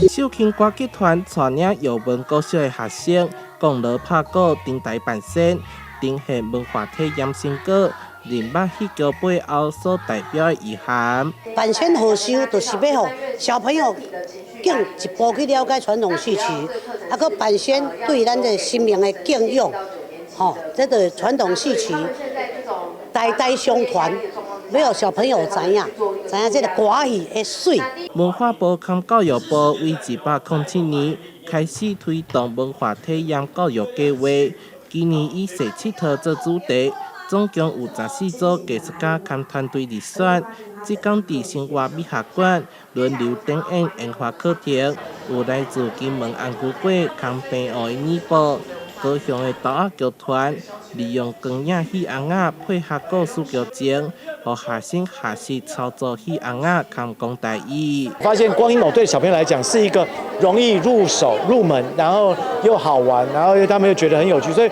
秀琴歌劇團帶領耀文國小的學生，講鑼拍鼓登臺扮仙，呈現文化體驗成果，認捌戲劇背後所代表的意涵。扮仙賀壽就是欲予小朋友更一步去了解傳統戲曲，啊，閣扮仙對咱的神明的敬仰，吼，這個傳統戲曲代代相傳，欲予小朋友知影，知影這个歌戲的媠。文化部佮教育部為107年開始推動文化體驗教育計劃，今年以踅𨑨迌做主題，總共有14組藝術家佮團隊入選。這工佇生活美學館輪流展演研發課程，有來自金門紅龜粿佮平湖的米埔、高雄的豆仔劇團，利用光影戲尪仔配合故事劇情，予學生學習操作戲尪仔佮講台語。發現光影偶對小朋友來講是一個容易入手入門，然後又好玩，然後他們又覺得很有趣，所以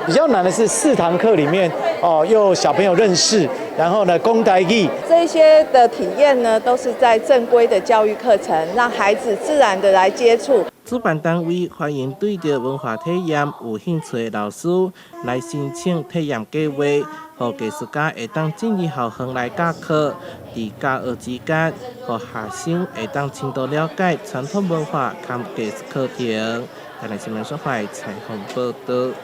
比較難的是四堂課裡面哦，又小朋友認識，然後呢講台語。這些的體驗呢，都是在正規的教育課程，讓孩子自然的來接觸。主辦單位歡迎對著文化體驗有興趣的老師來申請體驗計劃，予藝術家會當進入校園來教課，佇教學之間，予學生會當深度了解傳統文化佮藝術課程。台南新聞所採訪報導。